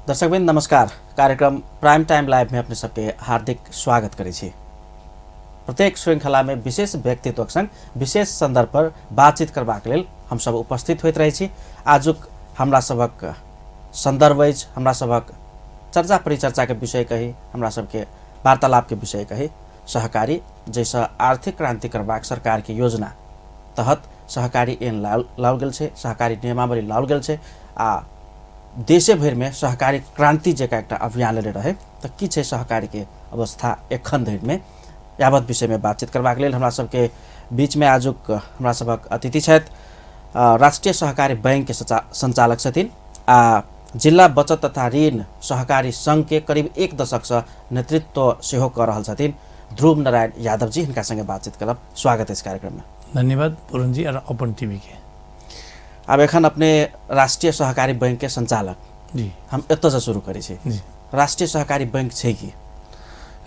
दर्शकवृन्द नमस्कार। कार्यक्रम prime time live में अपने सबके हार्दिक स्वागत करै छी। प्रत्येक श्रृंखला में विशेष व्यक्तित्वक संग विशेष संदर्भ पर बातचीत करबाक लेल हम सब उपस्थित होइत रहै छी। आजुक हमरा सभक संदर्भ अछि, हमरा सभक चर्चा परिचर्चा के विषय कही, हमरा सबके वार्तालाप के विषय कही, सहकारी, जैसे आर्थिक क्रांति करबाक सरकार के योजना तहत सहकारी ऐन लाओल गेल छै, सहकारी नियमावली लाओल गेल छै आ देशे भरिमे सहकारी क्रांति जकाँ एकटा अभियान लेने रहे। तऽ की छै सहकारी के अवस्था एखन धरिमे, यावत विषयमे बातचीत करबाक लेल हमरा सबके बीचमे आजुक हमरा सभक अतिथि छथि राष्ट्रीय सहकारी बैंक के संचालक छथिन आ जिला बचत तथा ऋण सहकारी संघ के करीब एक दशकसँ नेतृत्व सेहो कऽ रहल छथिन ध्रुव नारायण यादव जी। हिनका संगे बातचीत करब। स्वागत अछि कार्यक्रममे। धन्यवाद पूरण जी और अपन टीवी के। आब एखन अपने राष्ट्रीय सहकारी बैंक के संचालक जी, हम एतऽसँ शुरू करै छी। जी। राष्ट्रीय सहकारी बैंक छै की?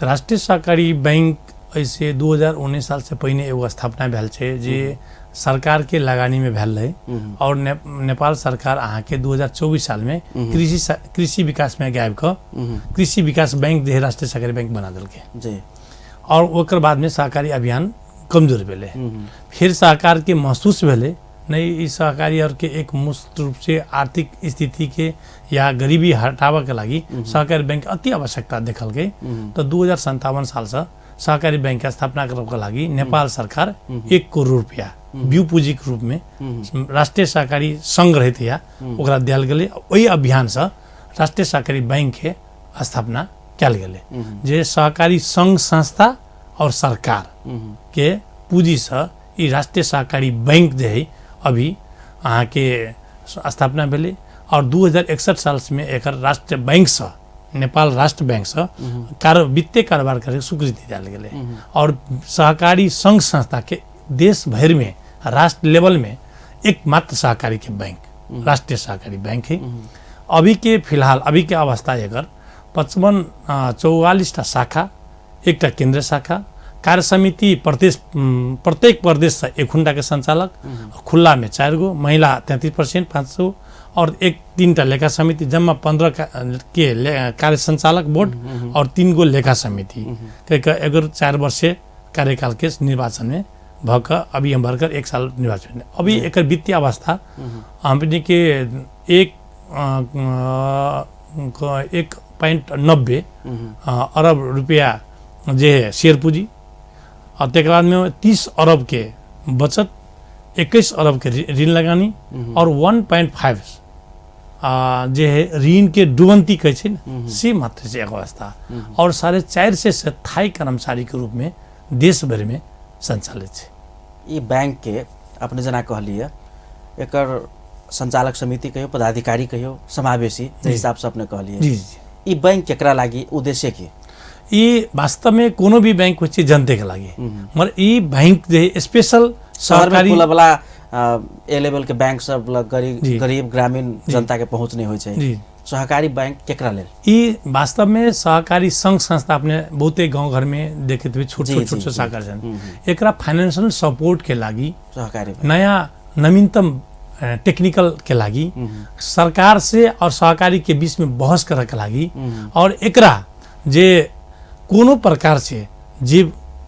राष्ट्रीय सहकारी बैंक ऐसे 2019 साल से पहिने एगो स्थापना भेल छै जे सरकार के लगानी में भेल रहे और नेपाल सरकार अहाँके 2024 साल में कृषि विकास में गायब कऽ कृषि विकास बैंक जे है राष्ट्रीय सहकारी बैंक बना देलकै जी। और ओकर बाद में सहकारी अभियान कमजोर भेलै। फिर सरकार के महसूस भेलै नहीं, ई सहकारी और के एक मुस्त रूप से आर्थिक स्थिति के या गरीबी हटाबऽ के लागि सहकारी बैंक अति आवश्यकता देखल गई। तो 2057 साल से सहकारी बैंक के स्थापना करऽ के लागि नेपाल सरकार 1 करोड़ रुपया बिउ पूंजी के रूप में राष्ट्रीय सहकारी संघ रहते या ओकरा देल गेलै। ओहि अभियान से राष्ट्रीय सहकारी बैंक के स्थापना कयल गेलै जे सहकारी संघ संस्था और सरकार के पूंजी से ई राष्ट्रीय सहकारी बैंक जे है अभी अहाँके स्थापना भेलै और 2061 साल में एकर राष्ट्रीय बैंक से नेपाल राष्ट्र बैंक से वित्तीय कारोबार करके स्वीकृति दियल गेलै और सहकारी संघ संस्था के देश भरि में राष्ट्र लेवल में एकमात्र सहकारी के बैंक राष्ट्रीय सहकारी बैंक है। अभी के फिलहाल अभी के अवस्था एकर 54 टा शाखा, एकटा केंद्रीय शाखा, कार्य समिति प्रत्येक प्रदेश से एक हुंडा के संचालक, खुला में 4 गो, महिला 33% 500 और एक 3 टा लेखा समिति, जम्मा 15 के कार्य संचालक बोर्ड और 3 गो लेखा समिति के एगो 4 वर्ष कार्यकाल के निर्वाचन में भऽ कऽ अभी हम भरकर 1 साल निर्वाचन। अभी एकर वित्तीय अवस्था हमनी के 1.90 अरब रुपया जे है शेयर पूंजी और तकर बाद में 30 अरब के बचत, 21 अरब के ऋण लगानी और 1.5 जे है ऋण के डुबंती कहै छै ने से मात्र छै एक अवस्था और 450 से स्थायी कर्मचारी के रूप में देश भरि में संचालित छै। ई बैंक के अपने जेना कहलियै एकर संचालक समिति कहियो, पदाधिकारी कहियो, समावेशी जे हिसाब से अपने कहलियै। जी जी। ई बैंक केकरा लागि, उद्देश्य की? ई वास्तव में कोनो भी बैंक होइ छै जनते के लागि, मगर ई बैंक जे स्पेशल शहर में खुला वाला ए लेवल के बैंक सब लग गरीब ग्रामीण जनता के पहुंच नहीं होइ छै। सहकारी बैंक केकरा लेल? ई वास्तव में सहकारी संघ संस्था अपने बहुते गांव घर में देखते हुए छोट छोट छोट सहकारी संघ एकरा फाइनेंशियल सपोर्ट के लागि सहकारी नया नवीनतम टेक्निकल के लागि सरकार से और सहकारी के बीच में बहस करे के लागि और एकरा जे कोनो प्रकार से जे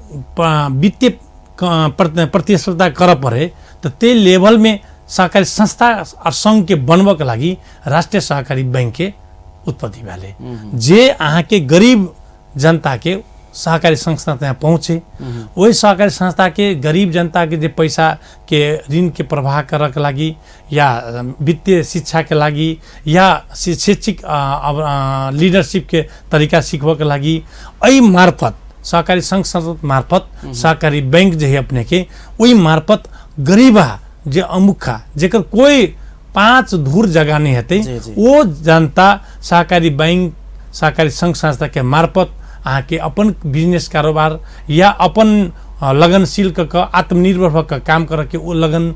वित्तीय प्रतिस्पर्धा करऽ पड़े तो ते लेवल में सहकारी संस्था और संघ के बनबऽ के लागि राष्ट्रीय सहकारी बैंक के उत्पत्ति भेलै जे अहाँके गरीब जनता के सहकारी संस्था त्यहाँ पहुँचे, ओहि सहकारी संस्था के गरीब जनता के जे पैसा के ऋण के प्रवाह करऽ के लागि या वित्तीय शिक्षा के लागि या शैक्षिक लीडरशिप के तरीका सिखबऽ के लागि एहि मार्फत सहकारी संघ संस्था मार्फत सहकारी बैंक जे है अपने के ओहि मार्फत गरीबा जे अमुखा जेकर कोई 5 धूर जगह नहीं हेतै ओ जनता सहकारी बैंक सहकारी संघ संस्था के मार्फत अहाँके अपन बिजनेस कारोबार या अपन लगनशील कऽ कऽ आत्मनिर्भर भऽ कऽ काम करऽ के ओ लगन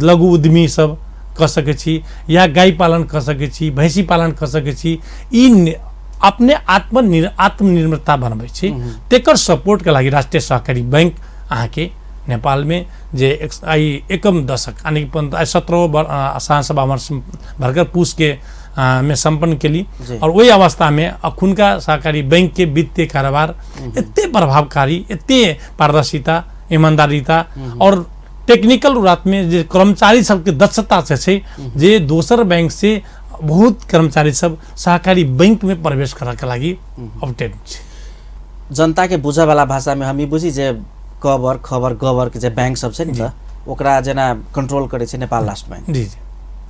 लघु उद्यमी सब कऽ सकै छी या गाय पालन कऽ सकै छी, भैंसी पालन कऽ सकै छी। ई अपने आत्मनिर्भरता बनबै छै, तेकर सपोर्ट के लागि राष्ट्रीय सहकारी बैंक अहाँके नेपाल में जे आइ एकम दशक यानी 17 विधानसभा वर्ष भर्खर पुस के में सम्पन्न केली। जी। और ओहि अवस्थामे अखुनका सहकारी बैंक के वित्तीय कारोबार एते प्रभावकारी, एते पारदर्शिता, ईमानदारिता और टेक्निकल रात में जे कर्मचारी सबके दक्षता से छै जे दोसर बैंक से बहुत कर्मचारी सब सहकारी बैंक में प्रवेश करऽ के लागि अपडेट छै। जनता के बुझऽ वाला भाषा में हम ई बुझी जे कबर खबर गबर के जे बैंक सब छै ने त ओकरा जेना कंट्रोल करै छै नेपाल राष्ट्र बैंक। जी जी।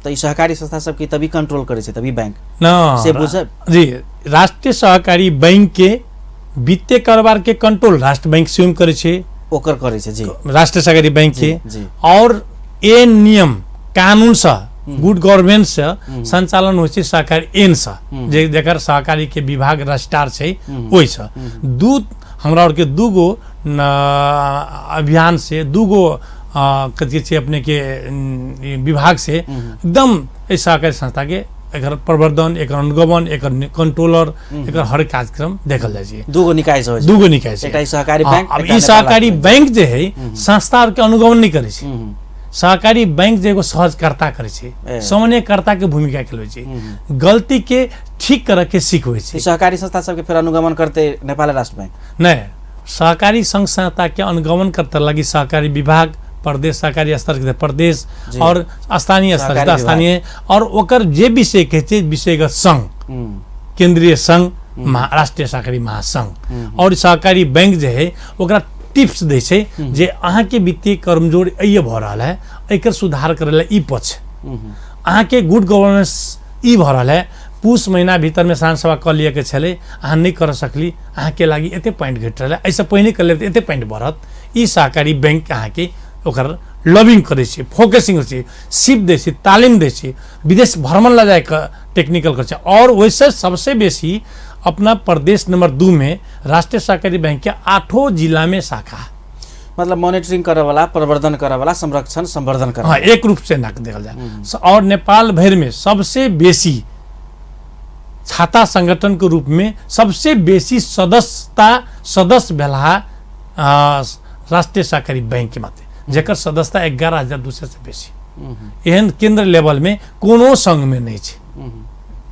तऽ ई सहकारी संस्था सबके तभी कंट्रोल करै छै तभी बैंक न से बुझब? जी, राष्ट्रीय सहकारी बैंक के वित्तीय कारोबार के कंट्रोल राष्ट्र बैंक स्वयं करै छै, ओकर करै छै। जी, राष्ट्रीय सहकारी बैंक के। जी। और एन नियम कानून से गुड गवर्नेंस से संचालन होइ छै सहकारी एन से, जे जकर सहकारी के विभाग रजिस्ट्रार छै ओहिसँ दू हमरा आरके दूगो अभियान से दूगो कथी छै अपने के विभाग से एकदम एहि सहकारी संस्था के एकर प्रवर्धन, एकर अनुगमन, एकर कंट्रोलर, एकर हर कार्यक्रम देखल जाइ छै। दूगो निकाय से होइ छै। दूगो निकाय छै। एकटा ई सहकारी बैंक, अब एकटा ई नेपाल सहकारी राष्ट्र बैंक जे है संस्था आरके अनुगमन नहि करै छै। सहकारी बैंक जे एगो सहजकर्ता करै छै, समन्वयकर्ता के भूमिका खेलबै छै, गलती के ठीक करऽ के सिखबै छै। ई सहकारी संस्था सबके फेर अनुगमन करते नेपाल राष्ट्र बैंक? नहि, सहकारी संघ संस्था के अनुगमन करते लगी सहकारी विभाग, प्रदेश सहकारी स्तर के प्रदेश और स्थानीय स्तर के स्थानीय, और ओकर जे विषय के छै विषयगत संघ, केंद्रीय संघ, राष्ट्रीय सहकारी महासंघ। और सहकारी बैंक जे है ओकरा टिप्स दै छै जे अहाँके वित्तीय कमजोर एहि भऽ रहल है, एकर सुधार करै लए ई पक्ष, अहाँके गुड गवर्नेंस ई भऽ रहल है, पूस महीना भीतरमे साधारण सभा कऽ लिअके छलै, अहाँ नहि कर सकली, अहाँके लागि एते पॉइंट घटि रहल है, एहिसँ पहिने कऽ लेब तऽ एते पॉइंट बढ़त। ई सहकारी बैंक अहाँके ओकर लबिंग करै छै, फोकसिंग होइ छै, सिप दै छै, तालीम दै छै, विदेश भ्रमण लऽ जाइके टेक्निकल करै छै। और ओहिसँ सबसँ बेसी अपना प्रदेश नंबर 2 में राष्ट्रीय सहकारी बैंक के 8 जिला में शाखा, मतलब मॉनिटरिंग करे वाला, प्रवर्धन करे वाला, संरक्षण संवर्धन करे हाँ, एक रूप से ना देखल जाए। और नेपाल भर में सबसे बेसी छाता संगठन के रूप में सबसे बेसी सदस्यता सदस्य भेला राष्ट्रीय सहकारी बैंक के माते, जेकर सदस्यता 11,200 से बेसी। एहन केंद्र लेवल में कोनो संघ में नहीं छै।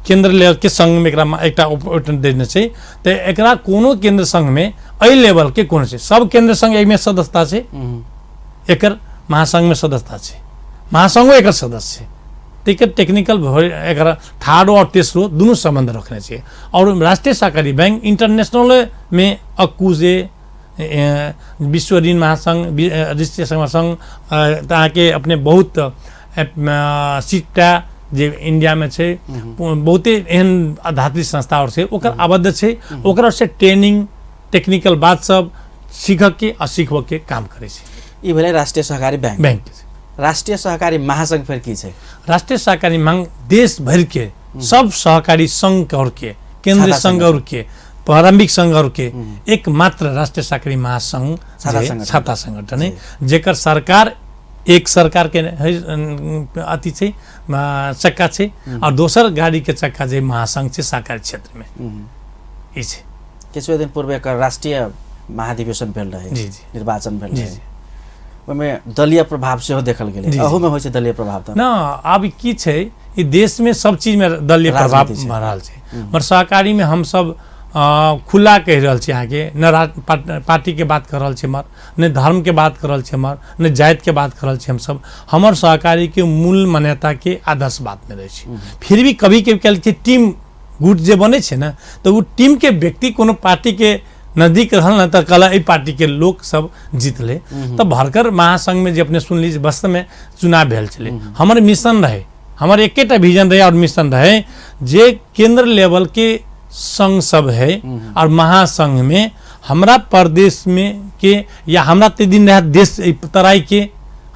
केंद्र लेवल के संघ में एकरा एकटा देने छै तऽ एकरा कोनो केंद्र संघ में एहि लेवल के कोनो छै, सब केंद्र संघ एहिमे सदस्यता छै, एकर महासंघ में सदस्यता छै, महासंघो एकर सदस्य छै। तऽ एकर टेक्निकल एकर ठाढ़ो और तेसरो दुनू संबंध रखने छै। और राष्ट्रीय सहकारी बैंक इंटरनेशनल में अकुजे, विश्व ऋण महासंघ, राष्ट्रीय महासंघ, अहाँके अपने बहुत सीटा जे इंडिया में छै, बहुते एहन आध्यात्मिक संस्था और छै ओकर आबद्ध छै, ओकरा से ट्रेनिंग टेक्निकल बात सब सीखऽ के आ सीखबऽ के काम करै छै। ई भेलै राष्ट्रीय सहकारी बैंक। बैंक राष्ट्रीय सहकारी महासंघ फेर की छै? राष्ट्रीय सहकारी महासंघ देश भरि के सब सहकारी संघ और के केंद्रीय संघ और के प्रारंभिक संघ और के एकमात्र राष्ट्रीय सहकारी महासंघ छाता संगठन है, जेकर सरकार एक सरकार के अथी छै चक्का छै और दोसर गाड़ी के चक्का जे महासंघ छै सहकारी क्षेत्र में ई छै। किछु दिन पूर्व एकर राष्ट्रीय महाधिवेशन भेल रहे, जी जी, निर्वाचन भेल रहे, ओहिमे दलीय प्रभाव सेहो देखल गेलै। अहूमे होइ छै दलीय प्रभाव त न? आब की छै ई देश में सब चीज में दलीय प्रभाव भऽ रहल छै, मगर सहकारी में हम सब खुला कहि रहल छी अहाँके, न पार्टी के बात कर रहल छी हमर, न धर्म के बात कर रहल छी हमर, न जाति के बात कर रहल छी। हमसब हमर सहकारी के मूल मान्यता के आदर्श बात में रहै छी। फिर भी कभी कभी कल के टीम गुट जे बनै छै ने तऽ ओ टीम के व्यक्ति कोनो पार्टी के नजदीक रहल ने तऽ कहल एहि पार्टी के लोक सब जीतले। तऽ भरकर महासंघ में जे अपने सुनली जे वास्तव में चुनाव भेल छलै, हमर मिशन रहे, हमर एकेटा विजन रहे और मिशन रहे जे केंद्र लेवल के संघ सब है और महासंघ में हमरा प्रदेश में के या हमरा ते दिन रहा देश तराई के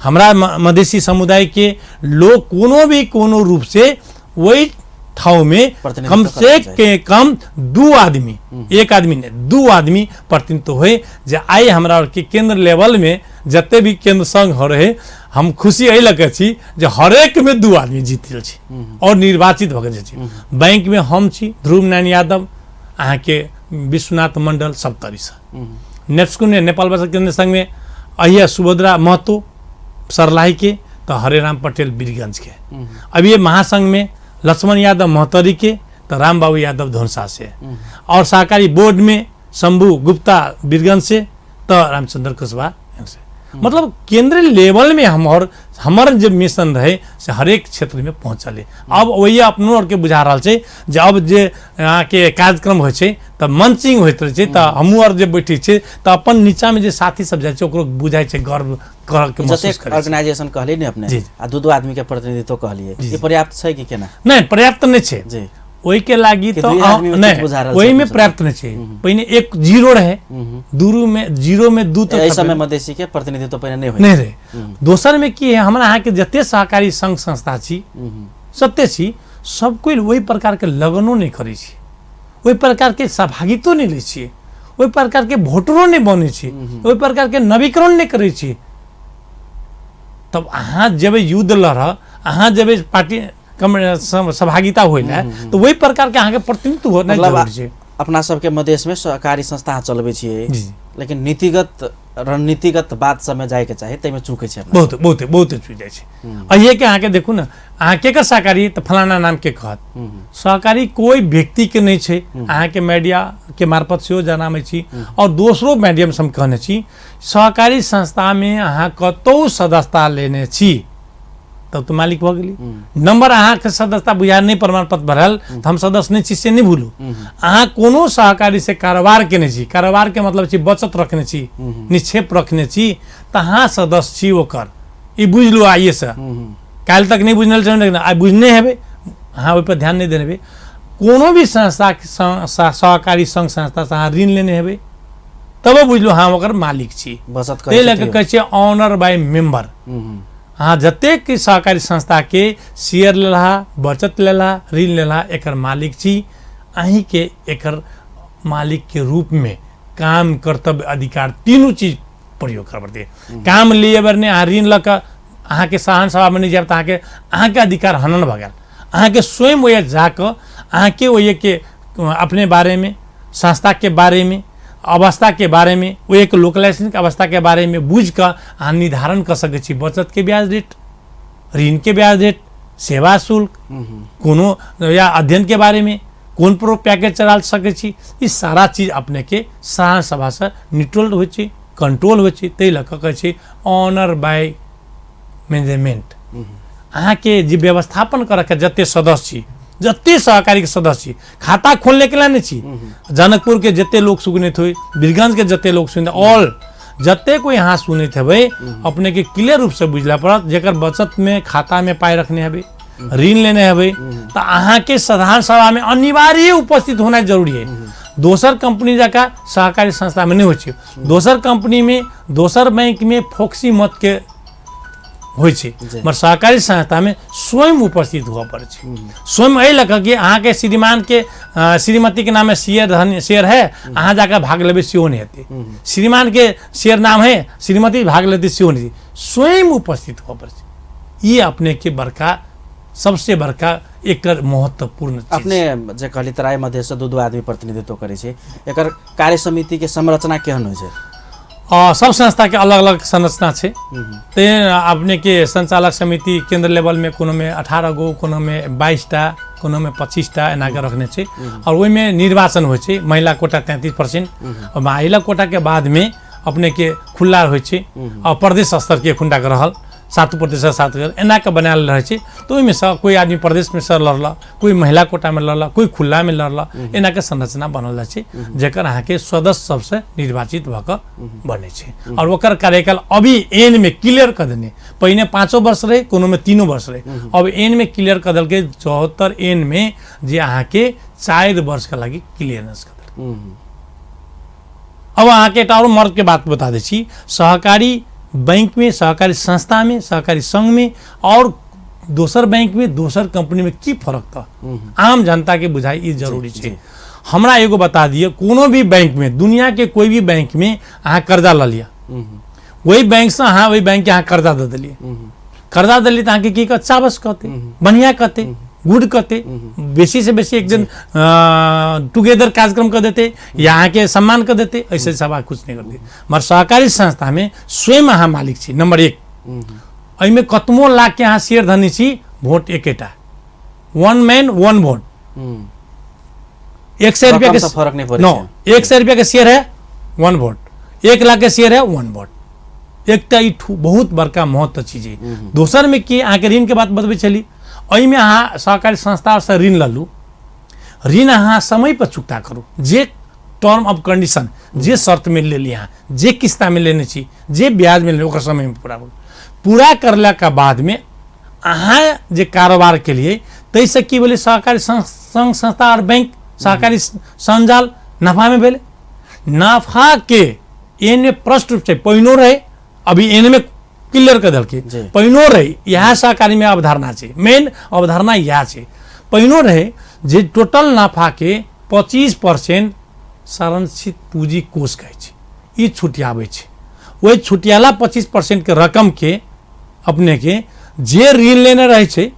हमरा मधेसी समुदाय के लोग कोनो भी कोनो रूप से वही ठाव में कम से के कम 2 आदमी, एक आदमी नहीं 2 आदमी प्रतिनिधित्व होए। जे आइ हमरा के केंद्र लेवल में जते भी केंद्र संघ हो रहे हम खुशी एहि लऽ कऽ छी जे हरेक में 2 आदमी जीतल छी और निर्वाचित भऽ गेल छी। बैंक में हम छी ध्रुव नारायण यादव, अहाँके विश्वनाथ मंडल सप्तरीसँ, नेप्सको ने नेपाल भाषा केंद्र संघ में अहिया सुभद्रा महतो सरलाही के, तऽ हरेराम पटेल बीरगंज के। अभी ये महासंघ में लक्ष्मण यादव महोत्तरी के, तो रामबाबू यादव धनुषा से, और सहकारी बोर्ड में शंभू गुप्ता बीरगंज से, तो रामचंद्र कुशवाहा से। मतलब केंद्रीय लेवल में हमर हमर जे मिशन रहे से हरेक क्षेत्र में पहुँचले। अब वही अपनो आरके बुझा रहल छै जे अब जे अहाँके कार्यक्रम होइ छै तऽ मंचिंग होइत रहै छै, तऽ हमहूँ आर जे बैठै छियै तऽ अपन नीचामे जे साथी सब जाइ छै ओकरो बुझाइ छै, गर्व करके महसूस जतेक करै छै। ऑर्गेनाइजेशन कहलियै ने अपने जी। आ दू दू आदमी के प्रतिनिधित्व कहलियै, जी। ई पर्याप्त छै कि केना? नहि, पर्याप्त नहि छै। जी। ओहिके लागि कि तऽ दुई आदमी में नहि, चित बुझा रहल छै ओहिमे अपने सब। पर्याप्त नहि छै। पहिने एक जीरो रहे, दूरू में जीरो में दू तऽ एहि समय मधेसी के प्रतिनिधित्व पहिने नहि होइ। नहि रहे। दोसर में की है, हमरा अहाँके जते सहकारी संघ संस्था छी सत्य छी, सब कोइ ओहि प्रकारके लगनो नहि करै छी, ओहि प्रकारके सहभागितो नहि लै छियै, ओहि प्रकारके वोटरो नहि बनै छी, ओहि प्रकारके नवीकरण नहि करै छी। तब अहाँ जेबै युद्ध लड़ऽ, अहाँ जेबै पार्टी कम सहभागिता होइ लए, तऽ ओहि प्रकारके अहाँके प्रतिनिधित्व होनाइ मतलब जरूरी छै। अपना सबके मधेश में सहकारी संस्था चलबै छियै, जी। लेकिन नीतिगत रणनीतिगत बात सबमे जायके चाही, ताहिमे चूकै छै अपना। बहुत बहुत बहुत चूक जाइ छै। अहिएके अहाँके देखू ने, अहाँ केकर सहकारी तऽ फलाना नामके कहत। सहकारी कोइ व्यक्तिके नहि छै। अहाँके मीडियाके मार्फत सेहो जनाबै छी और दोसरो मीडियमसँ हम कहने छी, सहकारी संस्थामे अहाँ कतहु सदस्यता लेने छी तब तऽ मालिक भऽ गेली। नंबर अहाँके सदस्यता बुझा नहि प्रमाण पत्र भरल तऽ हम सदस्य नहि छी से नहि भूलू। अहाँ कोनो सहकारी से कारोबार केने छी, कारोबार के मतलब छी बचत रखने छी, निक्षेप रखने छी, तऽ अहाँ सदस्य छी ओकर, ई बुझि लू आइएसँ। काल्हि तक नहि बुझल छै, लेकिन आइ बुझने हेबै, अहाँ ओहिपर ध्यान नहि देने हेबै। कोनो भी संस्था सहकारी संघ संस्थासँ अहाँ ऋण लेने हेबै तबो बुझलू हम ओकर मालिक छी। बचत ताहि करै लऽ कऽ कहै छियै ऑनर बाय मेम्बर। अहाँ जतेक सहकारी संस्थाके शेयर लेलहा, बचत लेलहा, ऋण लेलहा, एकर मालिक छी। अहीँके एकर मालिकके रूपमे काम, कर्तव्य, अधिकार तीनू चीज प्रयोग करऽ पड़तै। काम लिए बेर नहि अहाँ ऋण लऽ कऽ अहाँके साधारण सभामे नहि जायब तऽ अहाँके अधिकार हनन भऽ गेल। अहाँके स्वयं ओहि जाकऽ अहाँके ओहिके अपने बारेमे, संस्थाके बारेमे, अवस्थाके बारेमे, ओहिके लोकलाइजेशनके अवस्थाके बारेमे बुझिकऽ अहाँ निर्धारण कऽ सकै छी। बचतके ब्याज रेट, ऋणके ब्याज रेट, सेवा शुल्क, कोनो या अध्ययनके बारेमे कोन प्रो पैकेज चला सकै छी, ई सारा चीज अपनेके साधारण सभासँ निट्रोल होइ छै, कंट्रोल होइ छै। ताहि लऽ कऽ कहै छै ऑनर बाय मैनेजमेंट। अहाँके जे व्यवस्थापन करऽके जते सदस्य छी, जते सहकारीके सदस्य छी, खाता खोलने के लिए नहि छी। जनकपुर के जते लोक सुनैत होइ, बीरगंज के जते लोक सुनैत, ऑल जते कोई अहाँ सुनैत हेबै, अपने के क्लियर रूपसँ बुझला पड़त। जेकर बचत में खाता में पाइ रखने हेबै, ऋण लेने हेबै, तऽ अहाँके साधारण सभामे अनिवार्य उपस्थित होनाइ जरूरी है। दोसर कंपनी जकाँ सहकारी संस्थामे नहि होइ छै। दोसर कंपनीमे, दोसर बैंकमे फोक्सी मत के होइ छै, मगर सहकारी संस्थामे स्वयं उपस्थित हुअ पड़ै छै। स्वयं एहि लऽ कऽ कि अहाँके श्रीमानके श्रीमतीके नाममे शेयर शेयर है, अहाँ जाकऽ भाग लेबै सेहो नहि हेतै। श्रीमानके शेयर नाम है, श्रीमती भाग लेतै सेहो नहि हेतै। स्वयं उपस्थित हुअ पड़ै छै। ई अपनेके बड़का, सबसे बड़का एकर महत्वपूर्ण चीज। अपने जे कहली तराई मधेशसँ दू दू आदमी प्रतिनिधित्व करै छै, एकर कार्य समितिके संरचना केहन होइ छै? सब संस्थाके अलग अलग संरचना छै। तेँ अपनेके संचालक समिति केंद्र लेवलमे कोनोमे 18 गो, कोनोमे 22टा, कोनोमे 25टा एना कऽ रखने छै। और ओहिमे निर्वाचन होइ छै। महिला कोटा 33%, और महिला कोटाके बादमे अपनेके खुला होइ छै और प्रदेश स्तरके एखुनटाके रहल 7 प्रदेश 7 एना कऽ बनायल रहै छै। तऽ ओहिमे सँ कोइ आदमी प्रदेशमे सँ लड़लक, कोइ महिला कोटामे लड़लक, कोइ खुल्लामे लड़लक, एना कऽ संरचना बनल जाइ छै, जकर अहाँके सदस्य सबसँ निर्वाचित भऽ कऽ बनै छै। और ओकर कार्यकाल अभी एनमे क्लियर कऽ देने, पहिने 5 वर्ष रहै, कोनोमे 3 वर्ष रहै, अब एनमे क्लियर कऽ देलकै 74 एनमे जे अहाँके 4 वर्षके लागि क्लियरेंस कऽ देलकै। अब अहाँके एकटा आओर मर्दके बात बता दै छी, सहकारी बैंकमे, सहकारी संस्थामे, सहकारी संघमे और दोसर बैंकमे, दोसर कंपनीमे की फरक तऽ आम जनताके बुझाइ ई जरूरी छै। हमरा एगो बता दिअ, कोनो भी बैंकमे, दुनियाके कोई भी बैंकमे अहाँ कर्जा लऽ लिअ, ओहि बैंकसँ अहाँ ओहि बैंकके अहाँ कर्जा दऽ देलियै, कर्जा देलियै तऽ अहाँके की कहत? चाबस कहतै, बढ़िआँ कहतै, गुड कहतै, बेसी से बेसी एक दिन टुगेदर कार्यक्रम कऽ देतै या अहाँके सम्मान कऽ देतै, ऐसे सभा कुछ नहि करतै। मगर सहकारी संस्थामे स्वयं अहाँ मालिक छी, नंबर 1। एहिमे कतबो लाखके अहाँ शेयर धनी छी, भोट एकेटा, वन मैन वन वोट। 100 रुपया के फर्क नहीं पड़े। नो, 100 रुपया के शेयर है 1 वोट, 1 लाख के शेयर है 1 वोट। एकटा ई बहुत बड़का महत्व चीज है। दोसर में की अहाँके ऋण के बात बतबै छली, एहिमे अहाँ सहकारी संस्था से ऋण ललू, ऋण अहाँ समय पर चुकता करू, जे टर्म ऑफ कंडीशन जे शर्त में लेली अहाँ, जे किस्ता में लेने छी, जे ब्याज में लेने, ओकर समय में पूरा करू। पूरा करला के बाद में अहाँ जे कारोबार के लिए ताहिसँ की भेलै, सहकारी संघ संस्था और बैंक सहकारी संजाल नफा में भेलै। नफा के एन में प्रष्ट रूप से पहिनो रहे, अभी एन में क्लियर कर देलकै, पहिनो रहे, इएह सहकारी में अवधारणा छै, मेन अवधारणा इएह छै। पहिनो रहे जे टोटल नफा के 25% संरक्षित पूंजी कोष कहै छै, ई छुटियाबै छै। ओहि छुटियाला 25% के रकम के अपने के जे ऋण लेने रहै छै,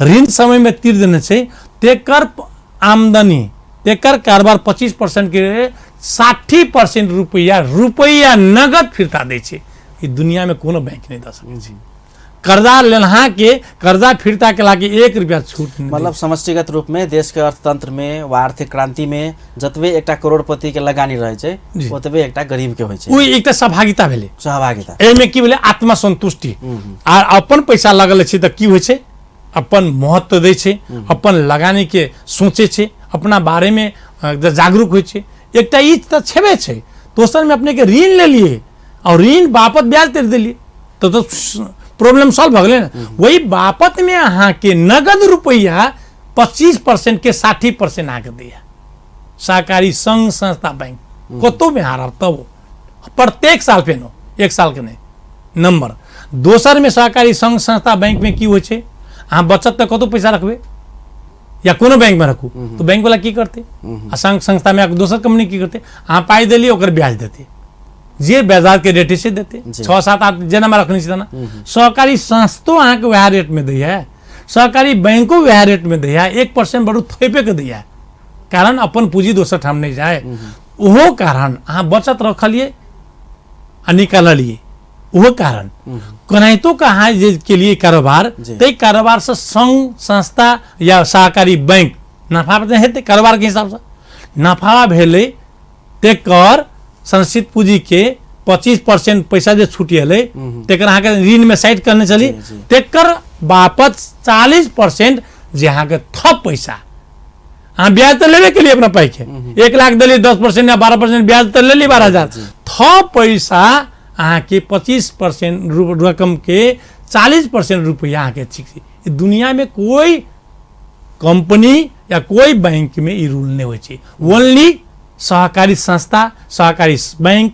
ऋण समय में तीर देने छै, तेकर आमदनी तेकर कारोबार 25% के 60% रुपैआ नगद फिरता दै छै। ई दुनिया में कोनो बैंक नहीं दऽ सकै छै। कर्जा लेनहा के कर्जा फिरता के लागी 1 रुपया छूट नहीं। मतलब समष्टिगत रूप में देश के अर्थतंत्र में वा आर्थिक क्रांति में जतबे एकटा करोड़पति के लगानी रहे छै ओतबे एकटा गरीब के होइ छै। ओ एकटा सहभागिता भेलै। सहभागिता एहिमे की भेलै, आत्मसंतुष्टि। आ अपन पैसा लगल छै तऽ की होइ छै, अपन महत्व दै छै, अपन लगानी के सोचे छै, अपना बारे में जागरूक होइ छै। एकटा ई तऽ छेबे छै। दोसर में अपने के ऋण लेलिए और ऋण बापत ब्याज दे देलिए तो प्रॉब्लम सॉल्व भऽ गेलै ने। वही बापत में अहाँ के नगद रुपैआ 25% के 60% अहाँके दैया सहकारी संघ संस्था बैंक कतहु में हारब तब प्रत्येक साल फेनो, एक साल के नहीं नंबर। दोसर में सहकारी संघ संस्था बैंक में की होइ छै, अहाँ बचत तऽ कतहु पैसा रखबै या कोनो बैंक में रखू तो बैंक वाला की करतै, आ संघ संस्था में दोसर कंपनी की करतै, अहाँ पाइ देलियै ओकर ब्याज देतै, जे बाजार के रेट से देते, 6 7 8 जेना में रखने छी तेना। सहकारी संस्थो अहाँके वएह रेट में दैया, सहकारी बैंको वएह रेट में दैया, 1% बड़ू थोपे के दैया, कारण अपन पूंजी दोसर ठाम नहीं जाए। ओहो कारण अहाँ बचत रखलिए आ निकाललिए, ओहो कारण कोनाहितो के अहाँ जे के लिए कारोबार, ताहि कारोबार से संघ संस्था या सहकारी बैंक नफा हेतै, कारोबार के हिसाब से नफा भेलै तेकर संरक्षित पूंजी के 25% पैसा जे छुटिएलै तेकर अहाँके ऋण में साइड करने चली, तेकर बापत 40% जे अहाँके थप पैसा, अहाँ ब्याज तऽ लेबे केलिए अपना पाई के, 1 लाख देलिए 10% या 12% ब्याज तऽ लेली 12,000, थप पैसा अहाँके 25% रकम के 40% रुपया अहाँके ठीक छै। दुनिया में कोई कंपनी या कोई बैंक में ई रूल नहीं होइ छै, ओनली सहकारी संस्था सहकारी बैंक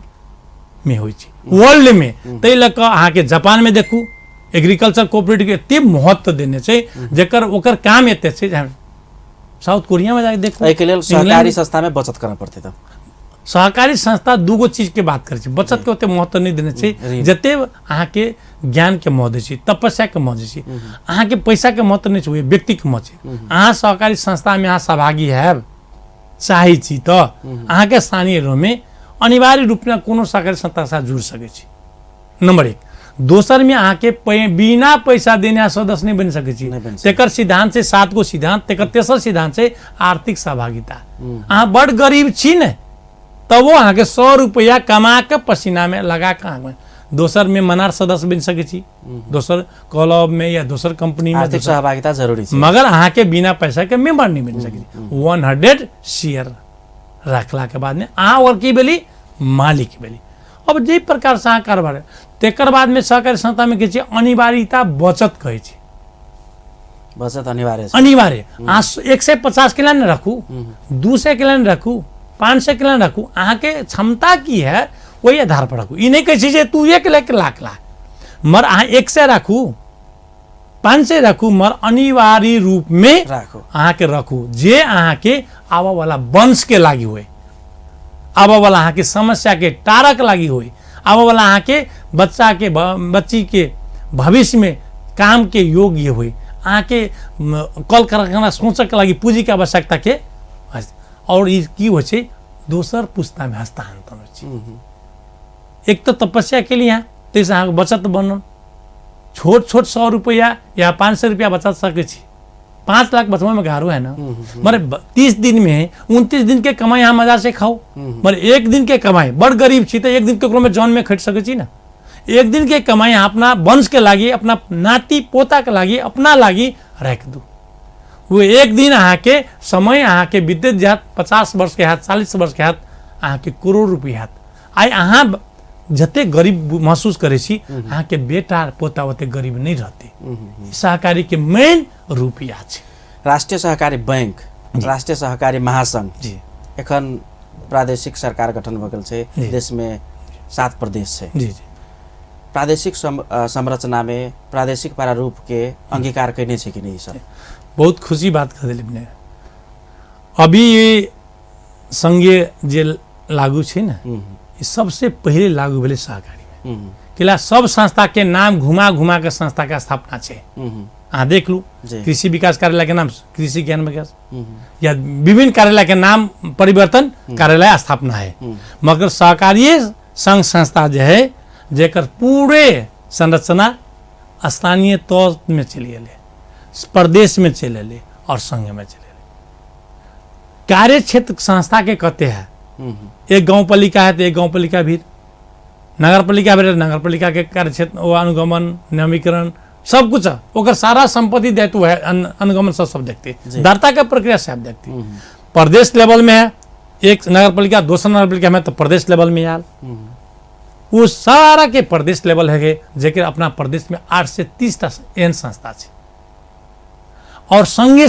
में होइ छै वर्ल्ड में। ताहि लऽ कऽ अहाँके जापान में देखू एग्रीकल्चर कोऑपरेटिव के एते महत्व देने छै, जकर ओकर काम एते छै। साउथ कोरिया में जाके देखू। एहिके लेल सहकारी संस्था में बचत करऽ पड़तै। तऽ सहकारी संस्था दूगो चीज के बात करै छै, बचत के ओते महत्व नहीं देने छै जते अहाँके ज्ञान के महत्व छै, तपस्या के महत्व छै, अहाँके पैसा के महत्व नहीं छै, व्यक्ति के महत्व छै। अहाँ सहकारी संस्था में अहाँ सहभागी हैब चाहै छी तऽ अहाँके स्थानीय रूपमे अनिवार्य रूपमे कोनो सहकारी संस्था साथ जुड़ि सकै छी, नंबर 1। दोसर में अहाँके बिना पैसा देने सदस्य नहीं बनि सकै छी, तेकर सिद्धांत छै 7 गो सिद्धांत। तेकर तेसर सिद्धांत छै आर्थिक सहभागिता। अहाँ बड़ गरीब छी ने तबो अहाँके 100 रुपैआ कमा कऽ पसीना में लगा कऽ अहाँ दोसर में मनार सदस्य बनि सकै छी, दोसर क्लब में या दोसर कंपनी में। आर्थिक सहभागिता जरूरी छै, मगर अहाँके बिना पैसा के मेंबर नहीं बनि सकै छी। 100 शेयर रखला के बाद में अहाँ ओकर की भेली, मालिक भेली। अब जे प्रकार से अहाँ कारोबार, तेकर बाद में सहकारी संस्था में की छै अनिवार्यता बचत कहै छै, बचत अनिवार्य अनिवार्य। अहाँ 150 के लाइन रखू, 200 के लाइन रखू, 500 के लाइन रखू, अहाँके क्षमता की है ओहि आधार पर रखू। ई नहीं कहै छै जे तू 1 लाख लाख ला, मगर अहाँ 100 राखू 500 राखू, मगर अनिवार्य रूप में राखू, अहाँके रखू जे अहाँके आबऽ वाला वंश के लागि होय, आबऽ वाला अहाँके समस्या के टारक लागि होय, आबऽ वाला अहाँके बच्चा के बच्ची के भविष्य में काम के योग्य होय, अहाँके कल कारखाना सोचक लागि पूंजी के आवश्यकता के। और ई की होइ छै, दोसर पुस्ता में हस्तांतरण होइ छै। एक तऽ तपस्या के लिए ताहिसँ अहाँके बचत बनल, छोट छोट 100 रुपैआ या 500 रुपैआ बचा सकै छी, 5 लाख बचवा में गारो है ना। मरे 30 दिन में 29 दिन के कमाई अहाँ मजा से खाओ, मरे एक दिन के कमाई बड़ गरीब छी तो एक दिन केकरो में जौन में खटि सकै छी ना। एक दिन के कमाई अहाँ अपना वंश के लागि, अपना नाति पोता के लागि, अपना लागि राखि दू। वो एक दिन अहाँके समय अहाँके बीतैत जायत, 50 वर्ष के हैत, 40 वर्ष के हैत, अहाँके करोड़ रुपया हैत। आइ अहाँ जते गरीब महसूस करै छी, अहाँके बेटा पोता ओते गरीब नहि रहतै। सहकारी के मेन रुपया छै। राष्ट्रिय सहकारी बैंक, राष्ट्रिय सहकारी महासंघ जी एखन प्रादेशिक सरकार गठन भऽ गेल छै, देशमे 7 प्रदेश छै। जी जी प्रादेशिक संरचनामे प्रादेशिक प्रारूप के अंगीकार कयने छै कि नहि ई सब? बहुत खुशी बात कह देली अपने। अभी संघीय जे लागू छै ने, ई सबसे पहिले लागू भेलै सहकारी में। किला सब संस्था के नाम घुमा घुमा के संस्था के स्थापना छै। अहाँ देख लू, कृषि विकास कार्यालय के नाम कृषि ज्ञान विकास या विभिन्न कार्यालय के नाम परिवर्तन कार्यालय स्थापना है, मगर सहकारी संघ संस्था जे है जेकर पूरे संरचना स्थानीय तौर में चलि गेलै, प्रदेश में चलि एलै और संघ में चलि एलै। कार्य क्षेत्र संस्था के कते है, एक गाँव पालिका है तो एक गाँव पालिका भी, नगर पालिका भी, नगर पालिका के कार्य क्षेत्र वो अनुगमन नवीकरण सब कुछ है, ओकर सारा संपत्ति दायित्व है, अनुगमन सब सब देखते, दर्ता के प्रक्रिया सब देखते। प्रदेश लेवल में है एक नगर पालिका, दोसर नगर पालिका में तो प्रदेश लेवल में आयल, वो सारा के प्रदेश लेवल है जेकर अपना प्रदेश में 8 से 30 टा एहन संस्था छै। और संघे